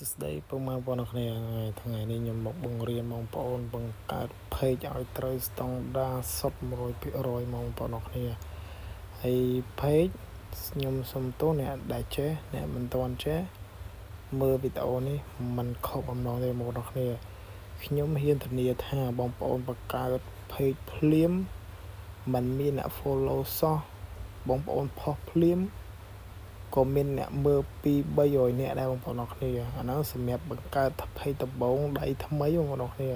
សួស្តីពុកម៉ែបងប្អូនគ្នាថ្ងៃនេះខ្ញុំមកបង្រៀនបងប្អូនបង្កើត page ឲ្យត្រូវស្តង់ដារសុទ្ធ100%បងប្អូនគ្នាហើយ page ខ្ញុំសុំទោសអ្នកដែលចេះអ្នកមិនទាន់ចេះមើលវីដេអូនេះមិនខុសបំណងទេបងប្អូនគ្នាខ្ញុំហ៊ានធានាថាបងប្អូនបង្កើត page ភ្លាមមិនមានអ្នក follow សោះបងប្អូនផុសភ្លាមក៏មានអ្នកមើល2 300នាក់ដែរបងប្អូនអរគ្នាអាហ្នឹងសម្រាប់បង្កើត page ដំបូងដៃថ្មីបងប្អូនអរគ្នា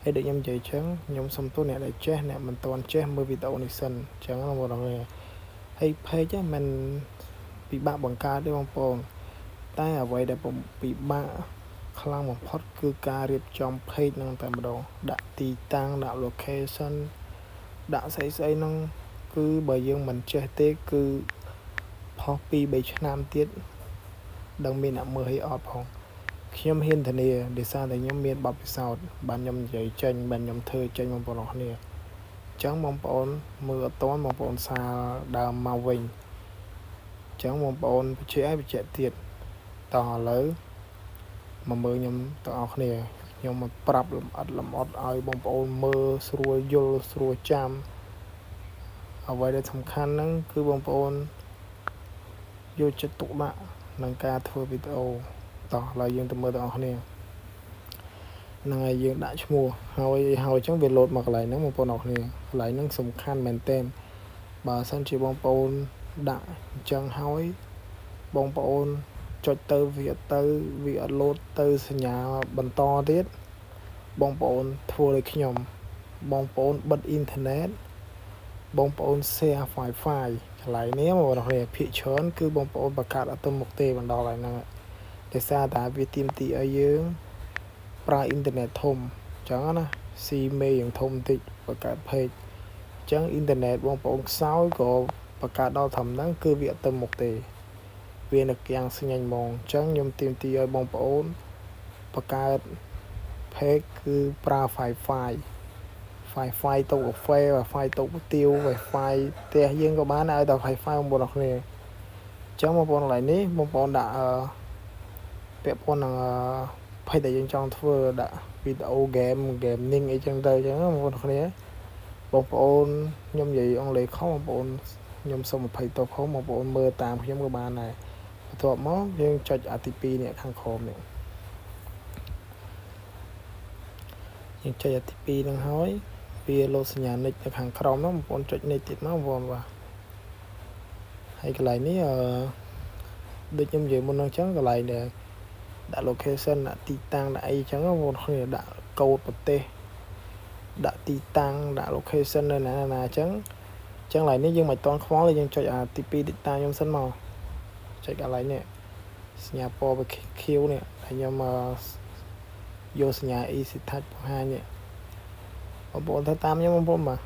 ហើយដូចខ្ញុំនិយាយចឹងខ្ញុំសុំទោសអ្នកដែលចេះអ្នកមិនទាន់ចេះមើលវីដេអូនេះសិនចឹងបងប្អូនអរគ្នាហើយ page ហ្នឹងមិនពិបាកបង្កើតទេបងប្អូនតែអ្វីដែលពិបាកខ្លាំងបំផុតគឺការរៀបចំ page ហ្នឹងតែម្ដងដាក់ទីតាំងដាក់ location ដាក់ស្អីស្អីហ្នឹងគឺបើយើងមិនចេះទេគឺផុស2 3ឆ្នាំទៀតដឹងមានអ្នកមើលឲ្យអត់ផងខ្ញុំហ៊ានធានាដោយសារតែខ្ញុំមានបទពិសោធន៍បានខ្ញុំនិយាយចេញបានខ្ញុំធ្វើចេញបងប្អូនអរគ្នាអញ្ចឹងបងប្អូនមើលអត់ទាន់បងប្អូនសាលដើមមកវិញអញ្ចឹងបងប្អូនបញ្ជាក់ឲ្យបញ្ជាក់ទៀតតោះឥឡូវមកមើលខ្ញុំទាំងអស់គ្នាខ្ញុំមកប្រាប់លម្អិតលម្អត់ឲ្យបងប្អូនមើលស្រួលយល់ស្រួលចាំអ្វីដែលសំខាន់ហ្នឹងគឺបងប្អូនយកចិត្តទុកដាក់នឹងការធ្វើវីដេអូតោះឥឡូវយើងទៅមើលទាំងអស់គ្នាហ្នឹងហើយយើងដាក់ឈ្មោះហើយហើយអញ្ចឹងវាលោតមកកន្លែងហ្នឹងបងប្អូនអរគ្នាកន្លែងហ្នឹងសំខាន់មែនទែនបើសិនជាបងប្អូនដាក់អញ្ចឹងហើយបងប្អូនចុចទៅវាទៅវាអត់លោតទៅសញ្ញាបន្តទៀតបងប្អូនធ្វើដូចខ្ញុំបងប្អូនបិទអ៊ីនធឺណិតបងប្អូន share Wi-Fi កន្លែងនេះបងប្អូនគ្នាភាគច្រើនគឺបងប្អូនបង្កើតអត់ទៅមុខទេបណ្ដល់ហើយហ្នឹងដោយសារតែវាទាមទារឲ្យយើងប្រើអ៊ីនធឺណិតធំអញ្ចឹងណាស៊ីមេយ៉ាងធំបន្តិចបង្កើត page អញ្ចឹងអ៊ីនធឺណិតបងប្អូនខ្សោយក៏បង្កើតដល់ត្រឹមហ្នឹងគឺវាអត់ទៅមុខទេវានៅគាំងស្ញាញ់ហ្មងអញ្ចឹងខ្ញុំទាមទារឲ្យបងប្អូនបង្កើត page គឺប្រើ Wi-Fi Wi-Fi តុកាហ្វេ Wi-Fi តុកាទៀវ Wi-Fi ផ្ទះយើងក៏បានឲ្យតែ Wi-Fi បងប្អូនអរគ្នាអញ្ចឹងបងប្អូនកន្លែងនេះបងប្អូនដាក់អឺពាក់ព័ន្ធនឹង page ដែលយើងចង់ធ្វើដាក់វីដេអូ game gaming អីចឹងទៅអញ្ចឹងបងប្អូនគ្នាបងប្អូនខ្ញុំនិយាយអង់គ្លេសខុសបងប្អូនខ្ញុំសូមអភ័យទោសផងបងប្អូនមើលតាមខ្ញុំក៏បានដែរបន្ទាប់មកយើងចុចអាទី2នេះខាងក្រោមនេះយើងចុចអាទី2ហ្នឹងហើយវាលោតសញ្ញានិចនៅខាងក្រោមហ្នឹងបងប្អូនចុចនិចទៀតមកបងប្អូនបាទហើយកន្លែងនេះអឺដូចខ្ញុំនិយាយមុនហ្នឹងអញ្ចឹងកន្លែងដែលដាក់ location ដាក់ទីតាំងដាក់អីអញ្ចឹងបងប្អូនគ្នាដាក់កូដប្រទេសដាក់ទីតាំងដាក់ location នៅណាណាអញ្ចឹងអញ្ចឹងកន្លែងនេះយើងមិនទាន់ខ្វល់ទេយើងចុចអាទី2ទីតាំងខ្ញុំសិនមកចុចកន្លែងនេះសញ្ញាពណ៌ខៀវនេះហើយខ្ញុំយកសញ្ញា easy touch បង្ហាញនេះបងប្អូនធ្វើតាមខ្ញុំបងប្អូនបាទ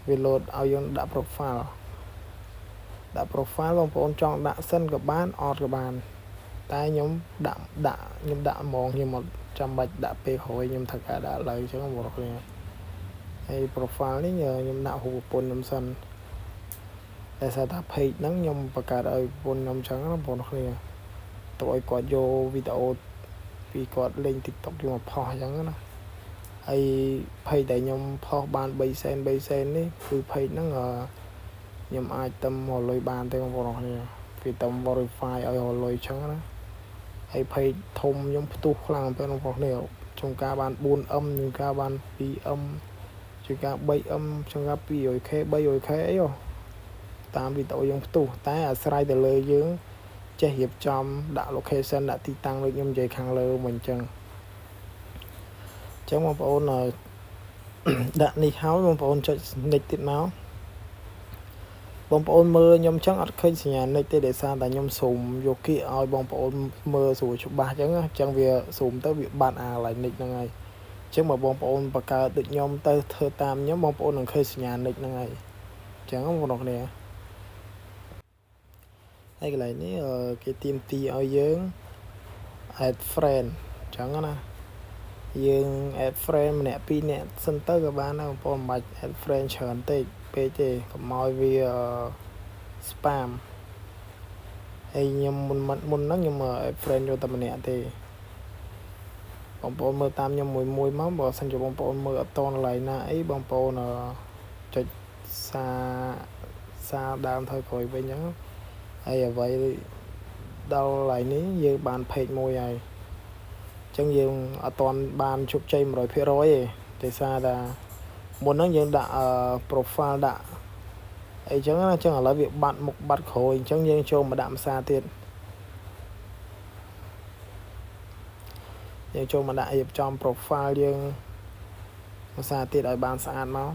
វាលោតឲ្យយើងដាក់ profile ដាក់ profile បងប្អូនចង់ដាក់សិនក៏បានអត់ក៏បានតែខ្ញុំដាក់ដាក់ខ្ញុំដាក់ហ្មងខ្ញុំអត់ចាំបាច់ដាក់ពេលក្រោយខ្ញុំត្រូវការដាក់ឡើយអញ្ចឹងបងប្អូនគ្នាហើយ profile នេះខ្ញុំដាក់រូបប្រពន្ធខ្ញុំសិនតែសារថា page ហ្នឹងខ្ញុំបង្កើតឲ្យប្រពន្ធខ្ញុំអញ្ចឹងណាបងប្អូនគ្នាទៅឲ្យគាត់យកវីដេអូពីគាត់លេង TikTok យកមកផុសអញ្ចឹងណាហើយ page ដែលខ្ញុំផុសបាន3សែន3សែននេះគឺ page ហ្នឹងខ្ញុំអាចទៅរកលុយបានទេបងប្អូនគ្នាវាទៅ verify ឲ្យរកលុយអញ្ចឹងណាហើយ page ធំខ្ញុំផ្ទុះខ្លាំងពេកបងប្អូនគ្នាជួនកាលបាន 4M ជួនកាលបាន 2M ជួនកាល 3M ជួនកាល 200K 300K អីហ៎តាមវីដេអូយើងផ្ទុះតែអាស្រ័យទៅលើយើងចេះរៀបចំដាក់ location ដាក់ទីតាំងដូចខ្ញុំនិយាយខាងលើមកអញ្ចឹងអញ្ចឹងបងប្អូនដាក់នេះហើយបងប្អូនចុចនិចទៀតមកបងប្អូនមើលខ្ញុំចឹងអត់ឃើញសញ្ញានិចទេដោយសារតែខ្ញុំស៊ូមយកគៀកឲ្យបងប្អូនមើលស្រួលច្បាស់ចឹងអញ្ចឹងវាស៊ូមទៅវាបាត់អាកន្លែងនិចហ្នឹងហើយអញ្ចឹងបើបងប្អូនបង្កើតដូចខ្ញុំទៅធ្វើតាមខ្ញុំបងប្អូននឹងឃើញសញ្ញានិចហ្នឹងហើយអញ្ចឹងបងប្អូនគ្នាហើយកន្លែងនេះគេទាមទារឲ្យយើង add friend អញ្ចឹងណាយើង add friend ម្នាក់ពីរនាក់សិនទៅក៏បានដែរបងប្អូនមិនបាច់ add friend ច្រើនពេកពេកទេកុំឲ្យវា spam ហើយខ្ញុំមុនមុនហ្នឹងខ្ញុំ add friend យកតែម្នាក់ទេបងប្អូនមើលតាមខ្ញុំមួយមួយមកបើសិនជាបងប្អូនមើលអត់តកន្លែងណាអីបងប្អូនចុចសារសារដើមថយក្រោយវិញអញ្ចឹងហើយអ្វីដល់កន្លែងនេះយើងបាន page មួយហើយអញ្ចឹងយើងអត់ទាន់បានជោគជ័យ100%ទេដោយសារតែមុនហ្នឹងយើងដាក់ profile ដាក់អីចឹងណាអញ្ចឹងឥឡូវវាបាត់មុខបាត់ក្រោយអញ្ចឹងយើងចូលមកដាក់ភាសាទៀតយើងចូលមកដាក់រៀបចំ profile យើងភាសាទៀតឲ្យបានស្អាតមក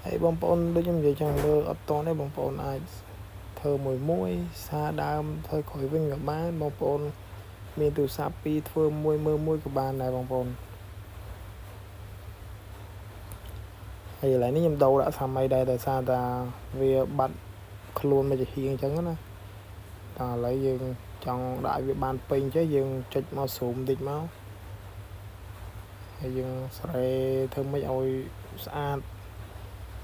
ហើយបងប្អូនដូចខ្ញុំនិយាយចឹងមើលអត់តទេបងប្អូនអាចធ្វើមួយមួយសារដើមធ្វើក្រោយវិញក៏បានបងប្អូនមានទូរស័ព្ទពីរធ្វើមួយមើលមួយក៏បានដែរបងប្អូនហើយឥឡូវនេះខ្ញុំដូរដាក់សាមីដែរដោយសារតែវាបាត់ខ្លួនមកជាហៀងអញ្ចឹងណាតែឥឡូវយើងចង់ដាក់ឲ្យវាបានពេញចេះយើងចុចមក zoom តិចមកហើយយើងស្រេធ្វើម៉េចឲ្យស្អាត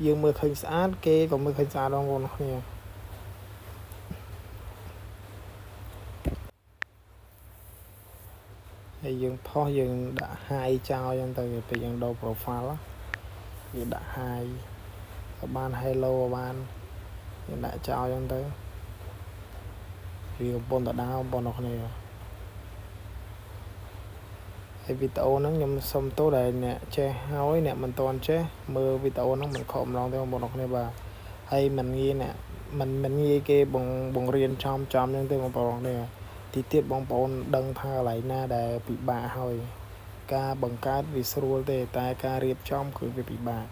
យើងមើលឃើញស្អាតគេក៏មើលឃើញស្អាតបងប្អូនគ្នាហើយយើងផុសយើងដាក់ high ចោលអញ្ចឹងទៅពេលយើងដូរ profile យើងដាក់ high ក៏បាន hello ក៏បានយើងដាក់ចោលអញ្ចឹងទៅវាកំពុងតដើមបងប្អូនគ្នាហើយវីដេអូហ្នឹងខ្ញុំសុំទោសដែលអ្នកចេះហើយអ្នកមិនទាន់ចេះមើលវីដេអូហ្នឹងមិនខកម្ដងទេបងប្អូនគ្នាបាទហើយមិនងាយអ្នកមិនងាយគេបង្រៀនចំចំហ្នឹងទេបងប្អូនគ្នាទីទៀតបងប្អូនដឹងថាកន្លែងណាដែលពិបាកហើយការបង្កើតវាស្រួលទេតែការរៀបចំគឺវាពិបាក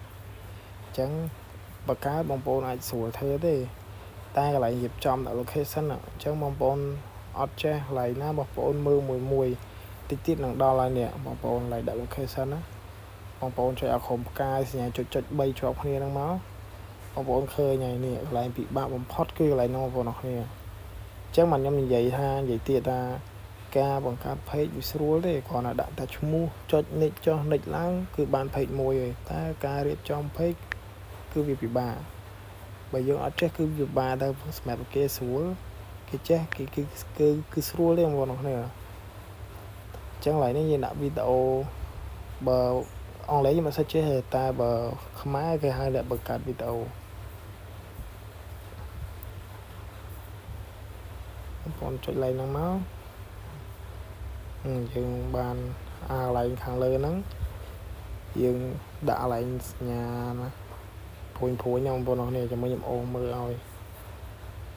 អញ្ចឹងបង្កើតបងប្អូនអាចស្រួលធ្វើទេតែកន្លែងរៀបចំដាក់ location អញ្ចឹងបងប្អូនអត់ចេះកន្លែងណាបងប្អូនមើលមួយមួយតិចទៀតនឹងដល់ហើយនេះបងប្អូនកន្លែងដាក់ location ណាបងប្អូនចុចឲ្យក្រុមផ្កាយសញ្ញាចុចចុច3ជាប់គ្នាហ្នឹងមកបងប្អូនឃើញហើយនេះកន្លែងពិបាកបំផុតគឺកន្លែងហ្នឹងបងប្អូនអរគ្នាអញ្ចឹងបាទខ្ញុំនិយាយថានិយាយទៀតថាការបង្កើត page វាស្រួលទេគ្រាន់តែដាក់តែឈ្មោះចុចនិចចុះនិចឡើងគឺបាន page មួយហើយតែការរៀបចំ page គឺវាពិបាកបើយើងអត់ចេះគឺពិបាកទៅសម្រាប់គេស្រួលគេចេះគេគឺគឺគឺស្រួលទេបងប្អូនគ្នាអញ្ចឹងឡើយនេះយើងដាក់វីដេអូបើអង់គ្លេសយើងមិនសូវចេះទេតែបើខ្មែរគេហៅអ្នកបង្កើតវីដេអូបងប្អូនចុចឡើងហ្នឹងមកយើងបានអាកន្លែងខាងលើហ្នឹងយើងដាក់កន្លែងសញ្ញាណាព្រួញព្រួញហ្នឹងបងប្អូនអរគ្នាចាំមើលខ្ញុំអូសមើលឲ្យ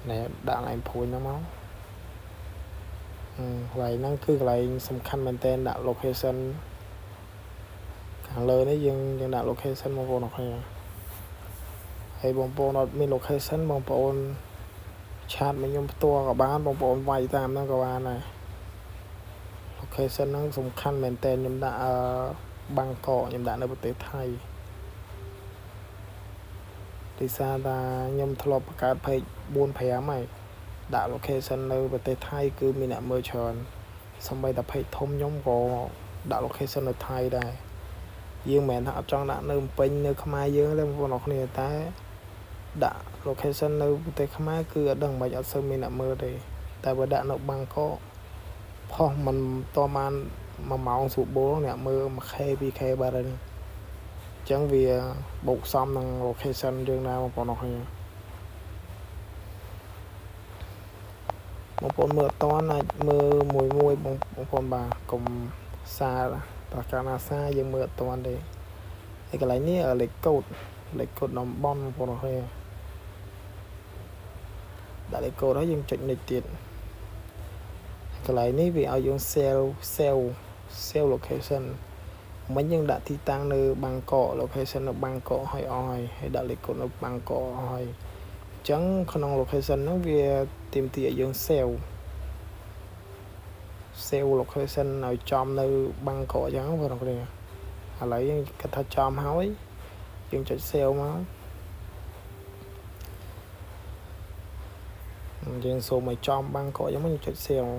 ណែដាក់កន្លែងព្រួញហ្នឹងមកកន្លែងហ្នឹងគឺកន្លែងសំខាន់មែនតើដាក់ location ខាងលើនេះយើងយើងដាក់ location បងប្អូនអរគ្នាហើយបងប្អូនអត់មាន location បងប្អូន chat មកខ្ញុំផ្ទាល់ក៏បានបងប្អូនវាយតាមហ្នឹងក៏បានដែរ location ហ្នឹងសំខាន់មែនតើខ្ញុំដាក់បាងកកខ្ញុំដាក់នៅប្រទេសថៃដោយសារតែខ្ញុំធ្លាប់បង្កើត page 4 5ហើយដាក់ location នៅប្រទេសថៃគឺមានអ្នកមើលច្រើនសូម្បីតែ page ធំខ្ញុំក៏ដាក់ location នៅថៃដែរយើងមិនមែនថាអត់ចង់ដាក់នៅភ្នំពេញនៅខ្មែរយើងទេបងប្អូនអរគ្នាតែដាក់ location នៅប្រទេសខ្មែរគឺអត់ដឹងមិនអត់សូវមានអ្នកមើលទេតែបើដាក់នៅបាងកកផុសមិនតបាន1ម៉ោងស្រួលបួលអ្នកមើល 1K 2K បាត់ហើយអញ្ចឹងវាបូកសំនឹង location យើងដែរបងប្អូនអរគ្នាបងប្អូនមើលអត់តអាចមើលមួយមួយបងប្អូនបាទកុំសារតើកាលណាសារយើងមើលអត់តទេហើយកន្លែងនេះលេខកូដលេខកូដតំបន់បងប្អូនអរគ្នាដាក់លេខកូដហើយយើងចុចនិចទៀតកន្លែងនេះវាឲ្យយើង save location មិញយើងដាក់ទីតាំងនៅបាងកក location នៅបាងកកហើយអស់ហើយហើយដាក់លេខកូដនៅបាងកកអស់ហើយអញ្ចឹងក្នុង location ហ្នឹងវាទាមទារឲ្យយើង save location ឲ្យចំនៅបាងកកអញ្ចឹងបងប្អូនគ្នាឥឡូវយើងគិតថាចំហើយយើងចុច save មកយើងសូមឲ្យចំបាងកកអញ្ចឹងមកយើងចុច save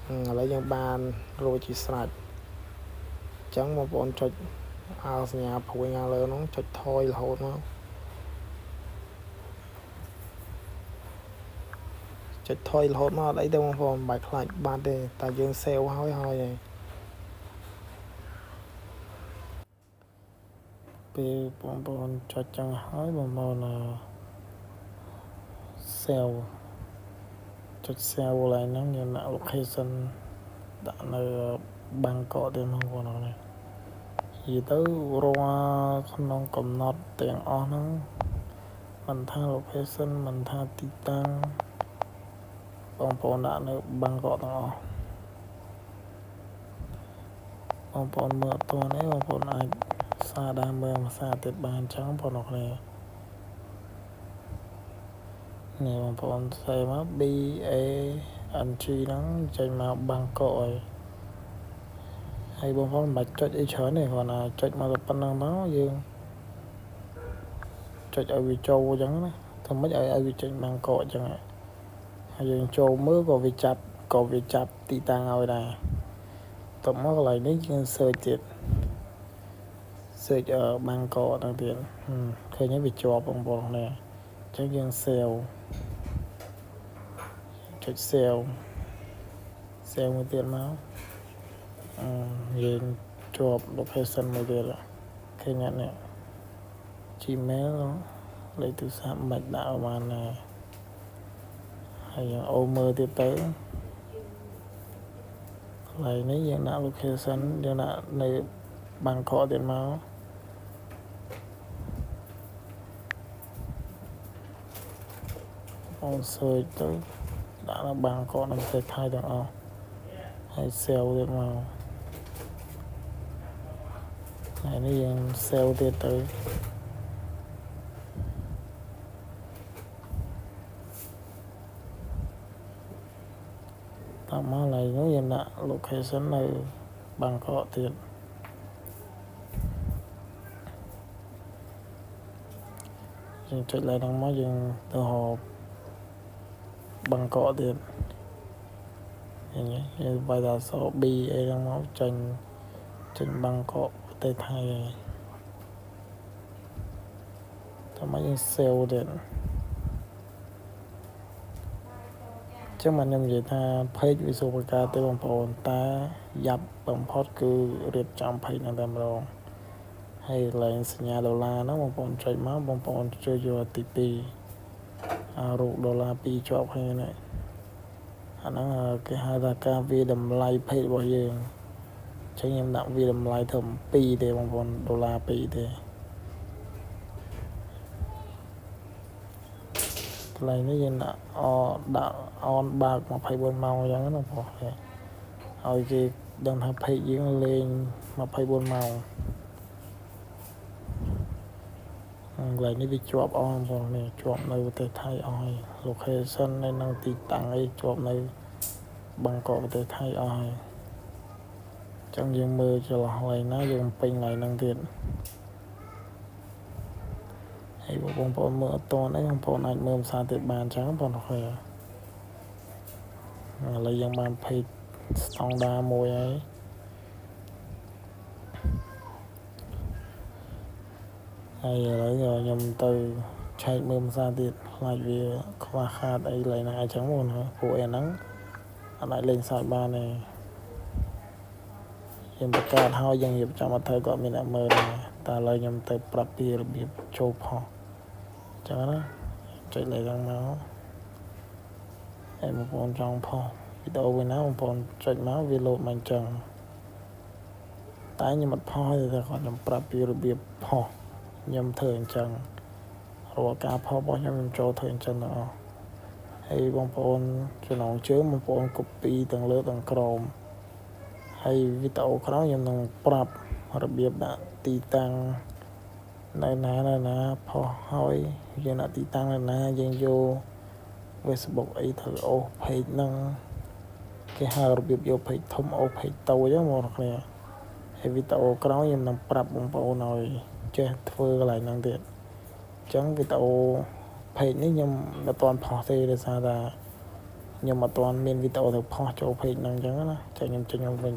ឥឡូវយើងបានរួចជាស្រេចអញ្ចឹងបងប្អូនចុចអោសញ្ញាព្រួយខាងលើនោះចុចថយរហូតមក ចុចថយរហូតមកអត់អីទេបងប្អូនមិនបាច់ខ្លាចបាត់ទេតែយើង save ហើយហើយពេលបងប្អូនចុចចឹងហើយបងប្អូន save ចុច save កន្លែងហ្នឹងយើងដាក់ location ដាក់នៅបាងកកទៀតបងប្អូននេះនិយាយទៅរាល់ក្នុងកំណត់ទាំងអស់ហ្នឹងមិនថា location មិនថាទីតាំងបងប្អូនដាក់នៅបាងកកទាំងអស់បងប្អូនមើលអត់ទាន់ទេបងប្អូនអាចសារដើមមើលភាសាទៀតបានអញ្ចឹងបងប្អូនគ្នានេះបងប្អូនសេមក B A N G ហ្នឹងចេញមកបាងកកហើយហើយបងប្អូនមិនបាច់ចុចអីច្រើនទេគ្រាន់តែចុចមកតែប៉ុណ្្នឹងមកយើងចុចឲ្យវាចូលអញ្ចឹងណាធ្វើម៉េចឲ្យវាចេញបាងកកអញ្ចឹងហើយយើងចូលមើលក៏វាចាប់ទីតាំងឲ្យដែរតមកកន្លែងនេះយើង search ទៀត search បាងកកហ្នឹងទៀតឃើញហើយវាជាប់បងប្អូនគ្នាអញ្ចឹងយើង save ចុច save save មួយទៀតមកយើងជាប់ location មួយទៀតឃើញអត់នេះ Gmail លេខទូរស័ព្ទមិនបាច់ដាក់ឲ្យបានដែរហើយយើងអូមើលទៀតទៅកន្លែងនេះយើងដាក់ location យើងដាក់នៅបាងកកទៀតមកអូន search ទៅដាក់នៅបាងកកនៅប្រទេសថៃទាំងអស់ហើយ save ទៀតមកហើយនេះយើង save ទៀតទៅតាមមកឡើយនោះយើងដាក់ location នៅបាងកកទៀតយើងចុចឡើងហ្នឹងមកយើងទៅរកបាងកកទៀតយើងវាយដល់អក្សរ B អីហ្នឹងមកចេញបាងកកប្រទេសថៃហើយតោះមកយើង save ទៀតចឹងបានខ្ញុំនិយាយថា page វាស្រួលបង្កើតទេបងប្អូនតែយ៉ាប់បំផុតគឺរៀបចំ page ហ្នឹងតែម្ដងហើយកន្លែងសញ្ញាដុល្លារហ្នឹងបងប្អូនចុចមកបងប្អូនជួយយកទី2អារូបដុល្លារ2ជាប់គ្នានេះអាហ្នឹងគេហៅថាការវាតម្លៃ page របស់យើងអញ្ចឹងខ្ញុំដាក់វាតម្លៃត្រឹម2ទេបងប្អូនដុល្លារ2ទេកន្លែងនេះយើងដាក់អដាក់អនបើក24ម៉ោងអញ្ចឹងណាបងប្អូនឲ្យគេដឹងថា page យើងលេង24ម៉ោងកន្លែងនេះវាជាប់អស់បងប្អូននេះជាប់នៅប្រទេសថៃអស់ហើយ location នៅនឹងទីតាំងអីជាប់នៅបាងកកប្រទេសថៃអស់ហើយអញ្ចឹងយើងមើលចន្លោះកន្លែងណាយើងពេញកន្លែងហ្នឹងទៀតហើយបងប្អូនមើលអត់ទាន់អីបងប្អូនអាចមើលភាសាទៀតបានអញ្ចឹងបងប្អូនឃើញឥឡូវយើងបាន page ស្តង់ដាមួយហើយហើយឥឡូវខ្ញុំទៅឆែកមើលភាសាទៀតខ្លាចវាខ្វះខាតអីកន្លែងណាអញ្ចឹងបងព្រោះអីហ្នឹងអត់អាចលេងសើចបានទេយើងបង្កើតហើយយើងរៀបចំអត់ត្រូវក៏មានអ្នកមើលដែរតែឥឡូវខ្ញុំទៅប្រាប់ពីរបៀបចូលផុសអញ្ចឹងណាចុចលេខហ្នឹងមកហើយបងប្អូនចង់ផុសវីដេអូវិញណាបងប្អូនចុចមកវាលោតមកអញ្ចឹងតែខ្ញុំអត់ផុសទេតែគាត់ខ្ញុំប្រាប់ពីរបៀបផុសខ្ញុំធ្វើអញ្ចឹងរាល់ការផុសរបស់ខ្ញុំខ្ញុំចូលធ្វើអញ្ចឹងទាំងអស់ហើយបងប្អូនចំណងជើងបងប្អូន copy ទាំងលើទាំងក្រោមហើយវីដេអូក្រោយខ្ញុំនឹងប្រាប់របៀបដាក់ទីតាំងនៅណាផុសហើយយើងដាក់ទីតាំងនៅណាយើងយក Facebook អីត្រូវអូស page ហ្នឹងគេហៅរបៀបយក page ធំអូស page តូចហ្នឹងបងប្អូនគ្នាហើយវីដេអូក្រោយខ្ញុំនឹងប្រាប់បងប្អូនឲ្យចេះធ្វើកន្លែងហ្នឹងទៀតអញ្ចឹងវីដេអូ page នេះខ្ញុំមិនទាន់ផុសទេដោយសារតែខ្ញុំអត់ទាន់មានវីដេអូទៅផុសចូល page ហ្នឹងអញ្ចឹងណាចាខ្ញុំចេញមកវិញ